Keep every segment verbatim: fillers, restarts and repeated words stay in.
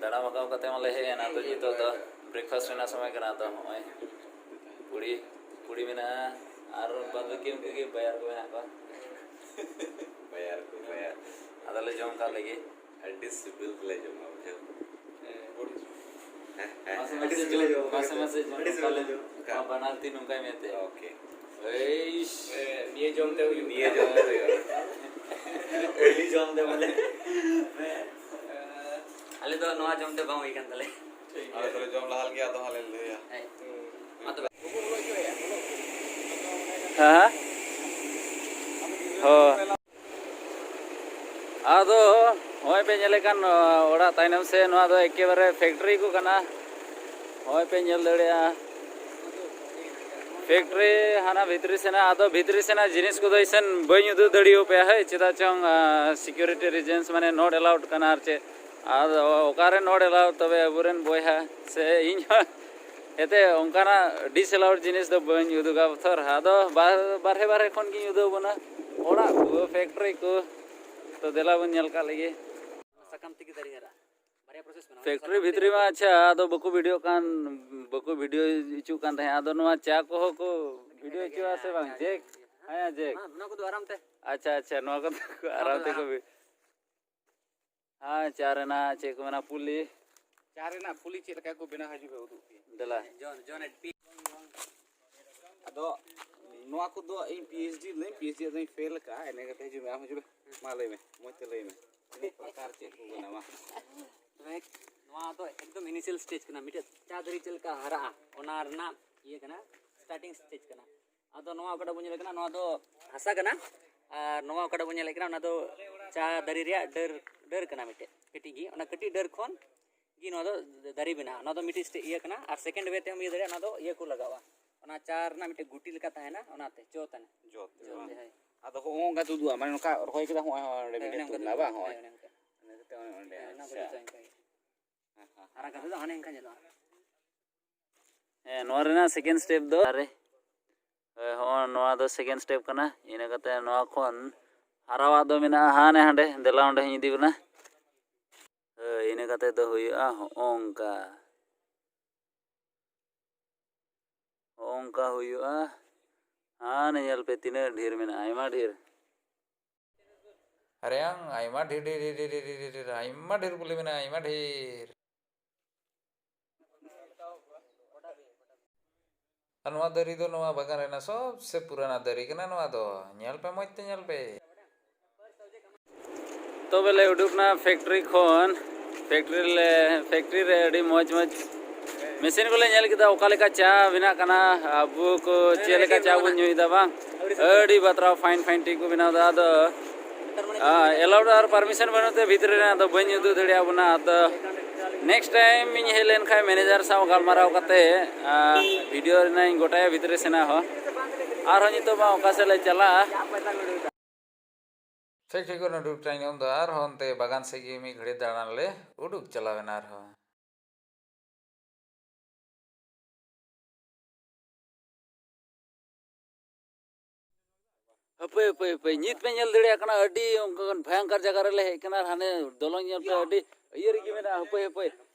ᱫᱟᱬᱟ ᱢᱟᱠᱟᱣ ᱠᱟᱛᱮ ᱢᱟᱞᱮ ᱦᱮᱡ ᱮᱱᱟ, ᱛᱚ ᱱᱤᱛᱚᱜ ᱫᱚ ᱵᱨᱮᱠᱯᱷᱟᱥᱴ ᱨᱮᱱᱟᱜ ᱥᱚᱢᱚᱭ ᱠᱟᱱᱟ᱾ ᱛᱚ ᱱᱚᱜᱼᱚᱭ ᱯᱩᱲᱤ, ᱯᱩᱲᱤ ᱢᱮᱱᱟᱜᱼᱟ, ᱟᱨ ᱵᱟᱫ ᱵᱟᱹᱠᱤ ᱩᱱᱠᱩ ᱜᱮ ᱵᱟᱭᱟᱨ ᱠᱚ ᱢᱮᱱᱟᱜ ᱠᱚᱣᱟ᱾ ᱵᱟᱭᱟᱨ ᱠᱚ, ᱵᱟᱭᱟᱨ᱾ ᱟᱫᱚᱞᱮ ᱡᱚᱢ ᱠᱟᱜ ᱞᱮᱜᱮ᱾ ᱟᱹᱰᱤ ᱥᱤᱵᱤᱞ ᱞᱮ ᱡᱚᱢᱟ, ᱵᱩᱡᱷᱟᱹᱣ᱾ ᱦᱮᱸ, ᱦᱮᱸ᱾ ᱢᱟᱥᱮ ᱟᱹᱰᱤ ᱢᱟᱥᱮ ᱥᱤᱵᱤᱞ ᱞᱮ ᱡᱚᱢ, ᱡᱚᱢᱟ, ᱢᱟᱥᱮ ᱢᱟᱥᱮ ᱡᱚᱢ ᱟᱹᱰᱤ ᱥᱤᱵᱤᱞ ᱞᱮ ᱠᱟᱞᱮ᱾ ᱡᱚᱢᱟ᱾ ᱢᱟ ᱵᱟᱱᱟᱨ ᱛᱤ ᱱᱚᱝᱠᱟᱭ ᱢᱮ ᱛᱮ᱾ ᱳᱠᱮ᱾ ᱮᱭ᱾ ᱱᱤᱭᱟᱹ ᱡᱚᱢ ᱛᱮ ᱦᱩᱭᱩᱜ ᱱᱤᱭᱟᱹ ᱡᱚᱢ ᱛᱮ ᱦᱩᱭᱩᱜᱼᱟ᱾ ᱯᱳᱭᱞᱤ ᱡᱚᱢ ᱛᱮ ᱵᱚᱞᱮ᱾ ᱟᱞᱮ ᱫᱚ ᱱᱚᱣᱟ ᱡᱚᱢ ᱛᱮ ᱵᱟᱝ ᱦᱩᱭ ᱠᱟᱱ ᱛᱟᱞᱮᱭᱟ᱾ ᱟᱞᱮ ᱫᱚᱞᱮ ᱡᱚᱢ ᱞᱟᱦᱟ ᱞᱮᱜᱮ, ᱟᱫᱚ ᱦᱟᱸᱜ ᱞᱮ ᱞᱟᱹᱭᱟ᱾ ᱦᱮᱸ᱾ ᱢᱟ ᱛᱚᱵᱮ᱾ ᱦᱮᱸ? ᱦᱳᱭ᱾ ᱟᱫᱚ ᱱᱚᱜᱼᱚᱭ ᱯᱮ ᱧᱮᱞᱮᱫ ᱠᱟᱱ, ᱚᱲᱟᱜ ᱛᱟᱭᱱᱚᱢ ᱥᱮᱫ ᱱᱚᱣᱟ ᱫᱚ ᱮᱠᱮᱵᱟᱨᱮ ᱯᱷᱮᱠᱴᱨᱤ ᱠᱚ ᱠᱟᱱᱟ᱾ ᱱᱚᱜᱼᱚᱭ ᱯᱮ ᱧᱮᱞ ᱫᱟᱲᱮᱭᱟᱜᱼᱟ, ᱯᱷᱮᱠᱴᱨᱤ ᱦᱟᱱᱟ ᱵᱷᱤᱛᱨᱤ ᱥᱮᱱᱟᱜ᱾ ᱟᱫᱚ ᱵᱷᱤᱛᱨᱤ ᱥᱮᱱᱟᱜ ᱡᱤᱱᱤᱥ ᱠᱚᱫᱚ ᱤᱥᱤᱱ ᱵᱟᱹᱧ ᱩᱫᱩᱜ ᱫᱟᱲᱮᱭᱟᱯᱮᱭᱟ, ᱦᱳᱭ, ᱪᱮᱫᱟᱜ ᱪᱚᱝ, ᱟᱸ, ᱥᱤᱠᱩᱨᱤᱴᱤ ᱨᱤᱡᱮᱱᱥ, ᱢᱟᱱᱮ not allowed ᱠᱟᱱᱟ ᱟᱨ ᱪᱮᱫ᱾ ᱟᱫᱚ ᱚᱠᱟᱨᱮ not allowed, ᱛᱚᱵᱮ ᱟᱵᱚᱨᱮᱱ ᱵᱚᱭᱦᱟ ᱥᱮ ᱤᱧ ᱦᱚᱸ ᱮᱱᱛᱮ ᱚᱱᱠᱟᱱᱟᱜ ᱰᱤᱥᱮᱞᱟᱣᱩᱰ ᱡᱤᱱᱤᱥ ᱫᱚ ᱵᱟᱹᱧ ᱩᱫᱩᱜᱟ ᱵᱚᱛᱷᱚᱨ᱾ ᱟᱫᱚ ᱵᱟᱨ-, ᱵᱟᱨᱦᱮ ᱵᱟᱨᱦᱮ ᱠᱷᱚᱱ ᱜᱤᱧ ᱩᱫᱩᱜ ᱟᱵᱚᱱᱟ, ᱚᱲᱟᱜ ᱠᱚ, ᱯᱷᱮᱠᱴᱨᱤ ᱠᱚ᱾ ᱛᱚ ᱫᱮᱞᱟ ᱵᱚᱱ ᱧᱮᱞ ᱠᱟᱜ ᱞᱮᱜᱮ᱾ ᱥᱟᱠᱟᱢ ᱛᱮᱜᱮ ᱫᱟᱨᱮ ᱦᱟᱨᱟᱜᱼᱟ᱾ ᱵᱟᱨᱭᱟ ᱯᱨᱚᱥᱮᱥ ᱢᱮᱱᱟᱜᱼᱟ᱾ ᱯᱷᱮᱠᱴᱨᱤ ᱵᱷᱤᱛᱨᱤ ᱢᱟ ᱟᱪᱪᱷᱟ, ᱟᱫᱚ ᱵᱟᱠᱚ ᱵᱷᱤᱰᱤᱭᱳᱜ ᱠᱟᱱ, ᱵᱟᱠᱚ ᱵᱷᱤᱰᱤᱭᱳ ᱦᱚᱪᱚᱜ ᱠᱟᱱ ᱛᱟᱦᱮᱸᱫ᱾ ᱟᱫᱚ ᱱᱚᱣᱟ ᱪᱟ ᱠᱚᱦᱚᱸ ᱠᱚ ᱵᱷᱤᱰᱤᱭᱳ ᱦᱚᱪᱚᱜᱼᱟ ᱥᱮ ᱵᱟᱝ? ᱡᱮᱠ, ᱦᱮᱸ, ᱡᱮᱠ᱾ ᱦᱮᱸ, ᱚᱱᱟ ᱠᱚᱫᱚ ᱟᱨᱟᱢ ᱛᱮ᱾ ᱟᱪᱪᱷᱟ, ᱟᱪᱪᱷᱟ, ᱱᱚᱣᱟ ᱠᱚᱫᱚ ᱠᱚ ᱟᱨᱟᱢ ᱛᱮᱠᱚ ᱵᱷᱤ-, ᱦᱮᱸ, ᱪᱟ ᱨᱮᱱᱟᱜ ᱪᱮᱫ ᱠᱚ ᱢᱮᱱᱟ, ᱯᱩᱞᱤ᱾ ᱪᱟ ᱨᱮᱱᱟᱜ ᱯᱩᱞᱤ ᱪᱮᱫ ᱞᱮᱠᱟ ᱠᱚ ᱵᱮᱱᱟᱣᱟ, ᱦᱤᱡᱩᱜ ᱯᱮ, ᱩᱫᱩᱜ ᱯᱮ᱾ ᱫᱮᱞᱟ᱾ ᱡᱚᱱ, ᱡᱚᱱ ᱮᱴ ᱯᱤ᱾ ᱟᱫᱚ ᱱᱚᱣᱟ ᱠᱚᱫᱚ ᱤᱧ ᱯᱤ ᱮᱭᱤᱪ ᱰᱤ ᱞᱮᱫᱟᱹᱧ, ᱯᱤ ᱮᱭᱤᱪ ᱰᱤ ᱟᱫᱚᱧ ᱯᱷᱮᱞ ᱟᱠᱟᱫᱼᱟ, ᱤᱱᱟᱹ ᱠᱟᱛᱮ ᱦᱤᱡᱩᱜ ᱢᱮ, ᱟᱢ ᱦᱤᱡᱩᱜ ᱢᱮ, ᱢᱟ ᱞᱟᱹᱭ ᱢᱮ, ᱢᱚᱡᱽ ᱛᱮ ᱞᱟᱹᱭ ᱢᱮ, ᱛᱤᱱᱟᱹᱜ ᱯᱨᱚᱠᱟᱨ ᱪᱮᱫ ᱠᱚ ᱵᱮᱱᱟᱣᱟ? ᱛᱚᱵᱮ ᱱᱚᱣᱟ ᱫᱚ ᱮᱠᱫᱚᱢ ᱤᱱᱤᱥᱤᱭᱟᱞ ᱥᱴᱮᱡᱽ ᱠᱟᱱᱟ, ᱢᱤᱫᱴᱮᱡ ᱪᱟ ᱫᱟᱨᱮ ᱪᱮᱫ ᱞᱮᱠᱟ ᱦᱟᱨᱟᱜᱼᱟ, ᱚᱱᱟ ᱨᱮᱱᱟᱜ ᱤᱭᱟᱹ ᱠᱟᱱᱟ, ᱥᱴᱟᱨᱴᱤᱝ ᱥᱴᱮᱡᱽ ᱠᱟᱱᱟ᱾ ᱟᱫᱚ ᱱᱚᱣᱟ ᱚᱠᱟᱴᱟᱜ ᱵᱚᱱ ᱧᱮᱞᱮᱫ ᱠᱟᱱᱟ, ᱱᱚᱣᱟ ᱫᱚ ᱦᱟᱥᱟ ᱠᱟᱱᱟ, ᱟᱨ ᱱᱚᱣᱟ ᱚᱠᱟᱴᱟᱜ ᱵᱚᱱ ᱧᱮᱞᱮᱫ ᱠᱟᱱᱟ, ᱚᱱᱟ ᱫᱚ ᱪᱟ ᱫᱟᱨᱮ ᱨᱮᱭᱟᱜ ᱰᱟᱹᱨ, ᱰᱟᱹᱨ ᱠᱟᱱᱟ ᱢᱤᱫᱴᱮᱡ ᱠᱟᱹᱴᱤᱡ ᱜᱮ᱾ ᱚᱱᱟ ᱠᱟᱹᱴᱤᱡ ᱰᱟᱹᱨ ᱠᱷᱚᱱ ᱜᱮ ᱱᱚᱣᱟ ᱫᱚ ᱫᱟᱨᱮ ᱵᱮᱱᱟᱜᱼᱟ᱾ ᱱᱚᱣᱟ ᱫᱚ ᱢᱤᱫᱴᱮᱡ ᱥᱴᱮ-, ᱤᱭᱟᱹ ᱠᱟᱱᱟ, ᱟᱨ ᱥᱮᱠᱮᱱᱰ ᱣᱮ ᱛᱮᱦᱚᱸ ᱤᱭᱟᱹ ᱫᱟᱲᱮᱭᱟᱜᱼᱟ᱾ ᱚᱱᱟ ᱫᱚ ᱤᱭᱟᱹ ᱠᱚ ᱞᱟᱜᱟᱣᱟ, ᱚᱱᱟ ᱪᱟ ᱨᱮᱱᱟᱜ ᱢᱤᱫᱴᱮᱡ ᱜᱩᱴᱤ ᱞᱮᱠᱟ ᱛᱟᱦᱮᱱᱟ, ᱚᱱᱟᱛᱮ ᱡᱚ ᱛᱟᱦᱮᱱᱟ᱾ ᱡᱚ ᱛᱮ, ᱡᱚ ᱵᱟᱝ? ᱛᱮ, ᱦᱳᱭ᱾ ᱟᱫᱚ ᱦᱚᱸᱜᱼᱚ ᱱᱚᱝᱠᱟ ᱛᱩᱫᱩᱜᱼᱟ, ᱢᱟᱱᱮ ᱱᱚᱝᱠᱟ ᱨᱚᱦᱚᱭ ᱠᱮᱫᱟ, ᱦᱚᱸᱜᱼᱚᱭ ᱦᱚᱸᱜᱼᱚᱭ ᱚᱸᱰᱮ ᱦᱮᱸ, ᱢᱤᱫᱴᱮᱡ ᱚᱱᱮ ᱚᱱᱠᱟ ᱛᱩᱫ ᱮᱱᱟ, ᱛᱩᱫᱩᱜᱼᱟ᱾ ᱵᱟᱝ? ᱦᱳᱭ᱾ ᱦᱮᱸ, ᱚᱱᱮ ᱚᱱᱠᱟ᱾ ᱤᱱᱟᱹ ᱠᱟᱛᱮ ᱚᱱᱮ ᱚᱸᱰᱮ, ᱦᱮᱸ, ᱚᱱᱟ ᱟᱪᱪᱷᱟ᱾ ᱠᱚᱫᱚ ᱦᱟᱱᱮ ᱚᱱᱠᱟ ᱧᱮᱞᱚᱜᱼᱟ᱾ ᱦᱮᱸ, ᱱᱚᱣᱟ ᱨᱮᱱᱟᱜ ᱥᱮᱠᱮᱱᱰ ᱥᱴᱮᱯ ᱫᱚ ᱟᱨᱮ, ᱦᱮᱸ, ᱦᱚᱸᱜᱼᱚ ᱱᱚᱣᱟ ᱫᱚ ᱥᱮᱠᱮᱱᱰ ᱥᱴᱮᱯ ᱠᱟᱱᱟ᱾ ᱤᱱᱟᱹ ᱠᱟᱛᱮ ᱱᱚᱣᱟ ᱠᱷᱚᱱ ᱦᱟᱨᱟᱣᱟᱜ ᱫᱚ ᱢᱮᱱᱟᱜᱼᱟ ᱦᱟᱱᱮ ᱦᱟᱸᱰᱮ, ᱫᱮᱞᱟ ᱚᱸᱰᱮ ᱦᱚᱸᱧ ᱤᱫᱤ ᱵᱮᱱᱟ᱾ ᱦᱳᱭ, ᱤᱱᱟᱹ ᱠᱟᱛᱮ ᱫᱚ ᱦᱩᱭᱩᱜᱼᱟ ᱦᱚᱸᱜᱼᱚ ᱱᱚᱝᱠᱟ᱾ ᱦᱚᱸᱜᱼᱚ ᱱᱚᱝᱠᱟ ᱦᱩᱭᱩᱜᱼᱟ᱾ ᱦᱟᱱᱮ ᱧᱮᱞ ᱯᱮ ᱛᱤᱱᱟᱹᱜ ᱰᱷᱮᱨ ᱢᱮᱱᱟᱜᱼᱟ, ᱟᱭᱢᱟ ᱰᱷᱮᱨ᱾ ᱟᱨᱮᱭᱟᱝ, ᱟᱭᱢᱟ ᱰᱷᱮᱨ, ᱰᱷᱮᱨ, ᱰᱷᱮᱨ, ᱰᱷᱮᱨ, ᱰᱷᱮᱨ, ᱰᱷᱮᱨ, ᱟᱭᱢᱟ ᱰᱷᱮᱨ ᱵᱚᱞᱮ ᱢᱮᱱᱟᱜᱼᱟ, ᱟᱭᱢᱟ ᱰᱷᱮᱨ᱾ ᱟᱨ ᱱᱚᱣᱟ ᱫᱟᱨᱮ ᱫᱚ ᱱᱚᱣᱟ ᱵᱟᱜᱟᱱ ᱨᱮᱱᱟᱜ ᱥᱚᱵᱥᱮ ᱯᱩᱨᱟᱱᱟ ᱫᱟᱨᱮ ᱠᱟᱱᱟ ᱱᱚᱣᱟ ᱫᱚ᱾ ᱧᱮᱞ ᱯᱮ, ᱢᱚᱡᱽ ᱛᱮ ᱧᱮᱞ ᱯᱮ᱾ ᱛᱚᱵᱮ ᱞᱮ ᱩᱰᱩᱠ ᱱᱟ factory ᱠᱷᱚᱱ᱾ Factory ᱞᱮ, factory ᱨᱮ ᱟᱹᱰᱤ ᱢᱚᱡᱽ ᱢᱚᱡᱽ machine ᱠᱚᱞᱮ ᱧᱮᱞ ᱠᱮᱫᱟ, ᱚᱠᱟ ᱞᱮᱠᱟ ᱪᱟ ᱵᱮᱱᱟᱜ ᱠᱟᱱᱟ, ᱟᱵᱚ ᱠᱚ ᱪᱮᱫ ᱞᱮᱠᱟ ᱪᱟ ᱵᱚᱱ ᱧᱩᱭᱮᱫᱟ, ᱵᱟᱝ? ᱟᱹᱰᱤ ᱵᱟᱛᱨᱟᱣ fine fine tea ᱠᱚ ᱵᱮᱱᱟᱣ ᱮᱫᱟ᱾ ᱟᱫᱚ ᱟᱞᱟᱣᱰ ᱟᱨ permission ᱵᱟᱹᱱᱩᱜ ᱛᱮ ᱵᱷᱤᱛᱨᱤ ᱨᱮ ᱟᱫᱚ ᱵᱟᱹᱧ ᱩᱫᱩᱜ ᱫᱟᱲᱮᱭᱟᱵᱚᱱᱟ᱾ ᱟᱫᱚ next time ᱤᱧ ᱦᱮᱡ ᱞᱮᱱᱠᱷᱟᱱ manager ᱥᱟᱶ ᱜᱟᱞᱢᱟᱨᱟᱣ ᱠᱟᱛᱮ, ᱟ, video ᱨᱮᱱᱟᱜ ᱤᱧ ᱜᱚᱴᱟᱭᱟ ᱵᱷᱤᱛᱨᱤ ᱥᱮᱱᱟᱜ ᱦᱚᱸ᱾ ᱟᱨᱦᱚᱸ ᱱᱤᱛᱚᱜ ᱢᱟ ᱚᱠᱟ ᱥᱮᱫ ᱞᱮ ᱪᱟᱞᱟᱜᱼᱟ᱾ ᱴᱷᱤᱠ ᱴᱷᱤᱠ ᱩᱰᱩᱠ ᱛᱟᱭᱱᱚᱢ ᱫᱚ ᱟᱨᱦᱚᱸ ᱚᱱᱛᱮ ᱵᱟᱜᱟᱱ ᱥᱮᱫ ᱜᱮ ᱢᱤᱫ ᱜᱷᱟᱹᱲᱤ ᱫᱟᱬᱟᱱ ᱞᱮ ᱩᱰᱩᱠ ᱪᱟᱞᱟᱣ ᱮᱱᱟ ᱟᱨᱦᱚᱸ᱾ ᱦᱟᱹᱯᱟᱹᱭ, ᱦᱟᱹᱯᱟᱹᱭ, ᱦᱟᱹᱯᱟᱹᱭ, ᱱᱤᱛ ᱯᱮ ᱧᱮᱞ ᱫᱟᱲᱮᱭᱟᱜ ᱠᱟᱱᱟ, ᱟᱹᱰᱤ ᱚᱱᱠᱟᱱ ᱵᱷᱚᱭᱚᱝᱠᱚᱨ ᱡᱟᱭᱜᱟ ᱨᱮᱞᱮ ᱦᱮᱡ ᱟᱠᱟᱱᱟ᱾ ᱟᱨ ᱦᱟᱱᱮ ᱫᱚᱞᱚᱝ ᱧᱮᱞ ᱯᱮ, ᱟᱹᱰᱤ ᱤᱭᱟᱹ ᱨᱮᱜᱮ ᱢᱮᱱᱟᱜᱼᱟ᱾ ᱦᱟᱹᱯᱟᱹᱭ, ᱦᱟᱹᱯᱟᱹᱭ,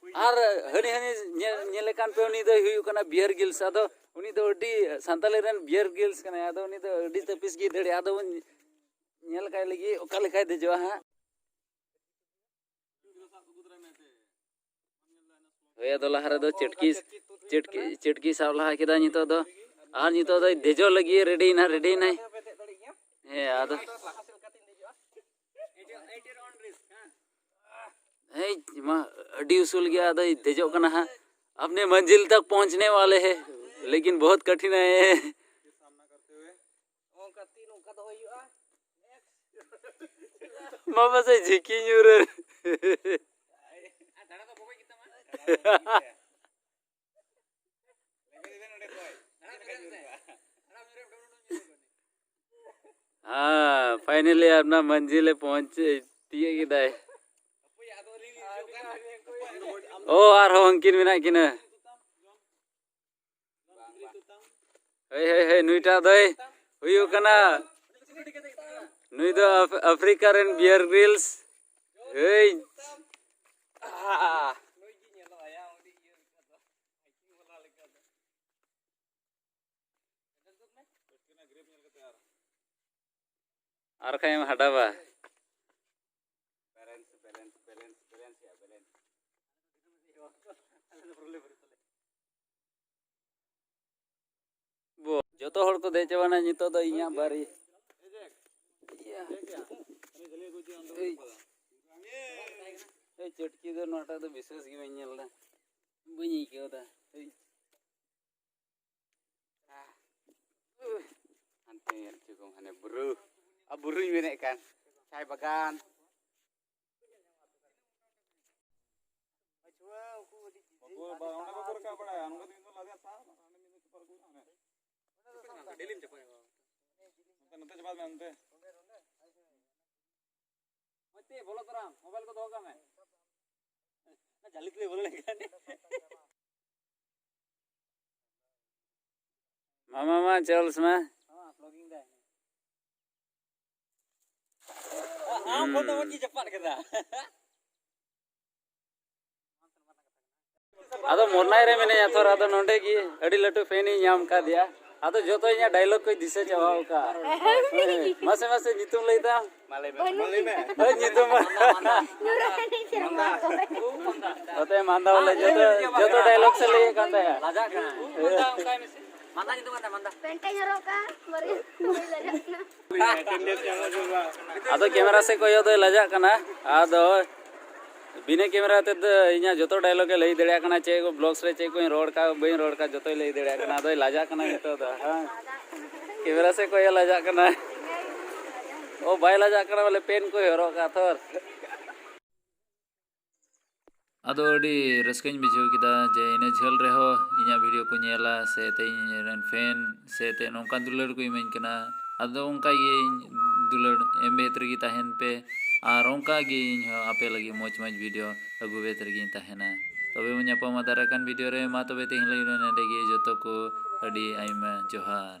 ᱟᱨ ᱦᱟᱹᱱᱤ, ᱦᱟᱹᱱᱤ ᱧᱮᱞ, ᱧᱮᱞᱮ ᱠᱟᱱ ᱯᱮ, ᱩᱱᱤ ᱫᱚᱭ ᱦᱩᱭᱩᱜ ᱠᱟᱱᱟ Bear Grylls᱾ ᱟᱫᱚ ᱩᱱᱤ ᱫᱚ ᱟᱹᱰᱤ ᱥᱟᱱᱛᱟᱞᱤ ᱨᱮᱱ Bear Grylls ᱠᱟᱱᱟᱭ᱾ ᱟᱫᱚ ᱩᱱᱤ ᱫᱚ ᱟᱹᱰᱤ ᱛᱟᱹᱯᱤᱥ ᱜᱮᱭ ᱫᱟᱹᱲᱟ᱾ ᱟᱫᱚ ᱵᱚᱱ ᱧᱮᱞ ᱠᱟᱭ ᱞᱟᱹᱜᱤᱫ ᱚᱠᱟ ᱞᱮᱠᱟᱭ ᱫᱮᱡᱚᱜᱼᱟ ᱦᱟᱸᱜ᱾ ᱦᱳᱭ, ᱟᱫᱚ ᱞᱟᱦᱟ ᱨᱮᱫᱚ ᱪᱟᱹᱴᱠᱤ, ᱪᱟᱹᱴᱠᱤ, ᱪᱟᱹᱴᱠᱤ ᱥᱟᱵ ᱞᱟᱦᱟ ᱠᱮᱫᱟ ᱱᱤᱛᱚᱜ ᱫᱚ᱾ ᱟᱨ ᱱᱤᱛᱚᱜ ᱫᱚᱭ ᱫᱮᱡᱚᱜ ᱞᱟᱹᱜᱤᱫ ᱨᱮᱰᱤᱭᱮᱱᱟ, ᱨᱮᱰᱤᱭᱮᱱᱟᱭ᱾ ᱦᱮᱸ, ᱟᱫᱚ ᱮᱭ ᱢᱟ, ᱟᱹᱰᱤ ᱩᱥᱩᱞ ᱜᱮᱭᱟ, ᱟᱫᱚᱭ ᱫᱮᱡᱚᱜ ᱠᱟᱱᱟ ᱦᱟᱸᱜ᱾ अपने मंजिल तक पहुंचने वाले हैं, लेकिन बहुत कठिन है। ᱚᱱᱠᱟ ᱛᱤ ᱱᱚᱝᱠᱟ ᱫᱚᱦᱚᱭ ᱦᱩᱭᱩᱜᱼᱟ᱾ ᱢᱟ ᱯᱟᱥᱮ ᱡᱷᱤᱠᱤ ᱧᱩᱨ᱾ ᱦᱮᱸ, finally ᱟᱯᱱᱟ ᱢᱟᱹᱱᱡᱤᱞ ᱮ ᱯᱚᱦᱚᱸᱪ ᱛᱤᱭᱟᱹᱜ ᱠᱮᱫᱟᱭ᱾ ᱚ, ᱟᱨᱦᱚᱸ ᱩᱱᱠᱤᱱ ᱢᱮᱱᱟᱜ ᱠᱤᱱᱟᱹ᱾ ᱦᱳᱭ, ᱦᱳᱭ, ᱦᱳᱭ, ᱱᱩᱭᱴᱟᱜ ᱫᱚᱭ ᱦᱩᱭᱩᱜ ᱠᱟᱱᱟ, ᱱᱩᱭ ᱫᱚ ᱟᱯᱷ-, ᱟᱯᱷᱨᱤᱠᱟ ᱨᱮᱱ Bear Grylls᱾ ᱦᱳᱭ᱾ ᱟᱨ ᱠᱷᱟᱡ ᱮᱢ ᱦᱟᱰᱟᱵᱟ᱾ ᱵᱮᱞᱮᱱᱥ, ᱵᱮᱞᱮᱱᱥ, ᱵᱮᱞᱮᱱᱥ, ᱵᱮᱞᱮᱱᱥ ᱭᱟ, ᱵᱮᱞᱮᱱᱥ᱾ ᱵᱚ, ᱡᱚᱛᱚ ᱦᱚᱲ ᱠᱚ ᱫᱮᱡ ᱪᱟᱵᱟᱭᱮᱱᱟ, ᱱᱤᱛᱚᱜ ᱫᱚ ᱤᱧᱟᱹᱜ ᱵᱟᱨᱤ᱾ ᱤᱭᱟᱹ᱾ ᱮᱭ, ᱮᱭ, ᱪᱟᱹᱴᱠᱤ ᱫᱚ ᱱᱚᱣᱟᱴᱟᱜ ᱫᱚ ᱵᱤᱥᱣᱟᱥ ᱜᱮ ᱵᱟᱹᱧ ᱧᱮᱞ ᱮᱫᱟ, ᱵᱟᱹᱧ ᱟᱹᱭᱠᱟᱹᱣ ᱮᱫᱟ᱾ ᱮᱭ᱾ ᱦᱟᱱᱛᱮ ᱧᱮᱞ ᱦᱚᱪᱚ ᱠᱚᱢ, ᱦᱟᱱᱮ ᱵᱩᱨᱩ᱾ ᱟᱨ ᱵᱩᱨᱩᱧ ᱢᱮᱱᱮᱫ ᱠᱟᱱ, ᱪᱟᱭ ᱵᱟᱜᱟᱱ᱾ ᱵᱟᱠᱚ ᱵᱟ-, ᱚᱸᱰᱮ ᱵᱟᱠᱚ ᱨᱟᱠᱟᱵ ᱵᱟᱲᱟᱭᱟ, ᱱᱚᱸᱰᱮ ᱫᱚ ᱤᱧ ᱫᱚ ᱞᱟᱫᱮ ᱥᱟᱵ, ᱦᱟᱸᱰᱮ ᱢᱤᱫ ᱫᱚ ᱪᱚᱯᱚᱞ ᱠᱚ ᱦᱟᱸᱰᱮ᱾ ᱱᱚᱛᱮ, ᱱᱚᱛᱮ ᱪᱟᱵᱟᱜ ᱢᱮ, ᱚᱱᱛᱮ᱾ ᱢᱚᱡᱽ ᱛᱮ ᱵᱚᱞᱚ ᱛᱚᱨᱟ, ᱢᱳᱵᱟᱭᱤᱞ ᱠᱚ ᱫᱚᱦᱚ ᱠᱟᱜ ᱢᱮ᱾ ᱡᱟᱹᱞᱤ ᱛᱮ ᱵᱚᱞᱚ ᱞᱮᱱᱠᱷᱟᱱ᱾ ᱢᱟ, ᱢᱟ, ᱢᱟ, ᱪᱚᱞ ᱥᱮ ᱢᱟ᱾ ᱦᱚᱸ, vlogging ᱫᱟᱭ᱾ ᱟᱢ ᱯᱷᱳᱱ ᱫᱚ ᱢᱚᱡᱽ ᱜᱮ ᱪᱟᱯᱟᱫ ᱠᱮᱫᱟ᱾ ᱟᱫᱚ ᱢᱚᱱᱟᱭ ᱨᱮ ᱢᱮᱱᱟᱭᱟ ᱛᱷᱚᱨ, ᱟᱫᱚ ᱱᱚᱰᱮ ᱜᱮ ᱟᱹᱰᱤ ᱞᱟᱹᱴᱩ fan ᱤᱧ ᱧᱟᱢ ᱠᱟᱫᱮᱭᱟ᱾ ᱟᱫᱚ ᱡᱚᱛᱚ ᱤᱧᱟᱹᱜ dialogue ᱠᱚᱭ ᱫᱤᱥᱟᱹ ᱪᱟᱵᱟ ᱟᱠᱟᱫᱼᱟ᱾ ᱢᱟᱥᱮ, ᱢᱟᱥᱮ ᱧᱩᱛᱩᱢ ᱞᱟᱹᱭ ᱛᱟᱢ? ᱢᱟ ᱞᱟᱹᱭ ᱢᱮ᱾ ᱵᱟᱹᱱᱩᱧ᱾ ᱦᱳᱭ, ᱧᱩᱛᱩᱢ ᱢᱟ᱾ ᱱᱩᱨᱦᱟᱱᱤ ᱥᱮᱨᱢᱟ᱾ ᱱᱚᱛᱮ ᱢᱟᱸᱫᱟ ᱵᱚᱞᱮ ᱡᱚᱛᱚ, ᱡᱚᱛᱚ dialogue ᱥᱮ ᱞᱟᱹᱭᱮᱫ ᱠᱟᱱ ᱛᱟᱦᱮᱸᱫ᱾ ᱞᱟᱡᱟᱜ ᱠᱟᱱᱟ᱾ ᱢᱟᱸᱫᱟ ᱧᱩᱛᱩᱢ ᱠᱟᱱ ᱛᱟᱭᱟ, ᱢᱟᱸᱫᱟ᱾ ᱯᱮᱱᱴ ᱤᱧ ᱦᱚᱨᱚᱜ ᱠᱟᱜᱼᱟ, ᱵᱟᱨᱭᱟ ᱦᱩᱭ ᱫᱟᱲᱮᱭᱟᱜ ᱠᱟᱱᱟ᱾ ᱟᱫᱚ camera ᱥᱮᱫ ᱠᱚᱭᱚᱜ ᱫᱚᱭ ᱞᱟᱡᱟᱜ ᱠᱟᱱᱟ᱾ ᱟᱫᱚ ᱵᱤᱱᱟᱹ camera ᱛᱮᱫᱚ ᱤᱧᱟᱹᱜ ᱡᱚᱛᱚ dialogue ᱮ ᱞᱟᱹᱭ ᱫᱟᱲᱮᱭᱟᱜ ᱠᱟᱱᱟ, ᱪᱮᱫ ᱠᱚ vlogs ᱨᱮ ᱪᱮᱫ ᱠᱚᱧ ᱨᱚᱲ ᱠᱟᱜ, ᱵᱟᱹᱧ ᱨᱚᱲ ᱠᱟᱜ, ᱡᱚᱛᱚᱭ ᱞᱟᱹᱭ ᱫᱟᱲᱮᱭᱟᱜ ᱠᱟᱱᱟ᱾ ᱟᱫᱚᱭ ᱞᱟᱡᱟᱜ ᱠᱟᱱᱟ ᱱᱤᱛᱚᱜ ᱫᱚ, ᱦᱮᱸ᱾ Camera ᱥᱮᱫ ᱠᱚᱭᱚᱜ ᱞᱟᱡᱟᱜ ᱠᱟᱱᱟ᱾ ᱚ, ᱵᱟᱭ ᱞᱟᱡᱟᱜ ᱠᱟᱱᱟ ᱵᱚᱞᱮ, ᱯᱮᱱ ᱠᱚᱭ ᱦᱚᱨᱚᱜ ᱠᱟᱜ ᱛᱷᱚᱨ᱾ ᱟᱫᱚ ᱟᱹᱰᱤ ᱨᱟᱹᱥᱠᱟᱹᱧ ᱵᱩᱡᱷᱟᱹᱣ ᱠᱮᱫᱟ ᱡᱮ ᱤᱱᱟᱹ ᱡᱷᱟᱹᱞ ᱨᱮᱦᱚᱸ ᱤᱧᱟᱹᱜ video ᱠᱚ ᱧᱮᱞᱟ, ᱥᱮ ᱛᱮ ᱤᱧ ᱨᱮᱱ fan, ᱥᱮ ᱛᱮ ᱱᱚᱝᱠᱟᱱ ᱫᱩᱞᱟᱹᱲ ᱠᱚ ᱤᱢᱟᱹᱧ ᱠᱟᱱᱟ᱾ ᱟᱫᱚ ᱚᱱᱠᱟ ᱜᱮ ᱤᱧ ᱫᱩᱞᱟᱹᱲ ᱮᱢ ᱵᱷᱮᱛ ᱨᱮᱜᱮ ᱛᱟᱦᱮᱱ ᱯᱮ, ᱟᱨ ᱚᱱᱠᱟ ᱜᱮ ᱤᱧ ᱦᱚᱸ ᱟᱯᱮ ᱞᱟᱹᱜᱤᱫ ᱢᱚᱡᱽ ᱢᱚᱡᱽ video ᱟᱹᱜᱩ ᱵᱷᱮᱛ ᱨᱮᱜᱮᱧ ᱛᱟᱦᱮᱱᱟ᱾ ᱛᱚᱵᱮ ᱵᱚᱱ ᱧᱟᱯᱟᱢᱟ ᱫᱟᱨᱟᱭ ᱠᱟᱱ video ᱨᱮ᱾ ᱢᱟ ᱛᱚᱵᱮ ᱛᱮᱦᱮᱧ ᱞᱟᱹᱜᱤᱫ ᱫᱚ ᱱᱚᱰᱮ ᱜᱮ᱾ ᱡᱚᱛᱚ ᱠᱚ ᱟᱹᱰᱤ ᱟᱭᱢᱟ ᱡᱚᱦᱟᱨ᱾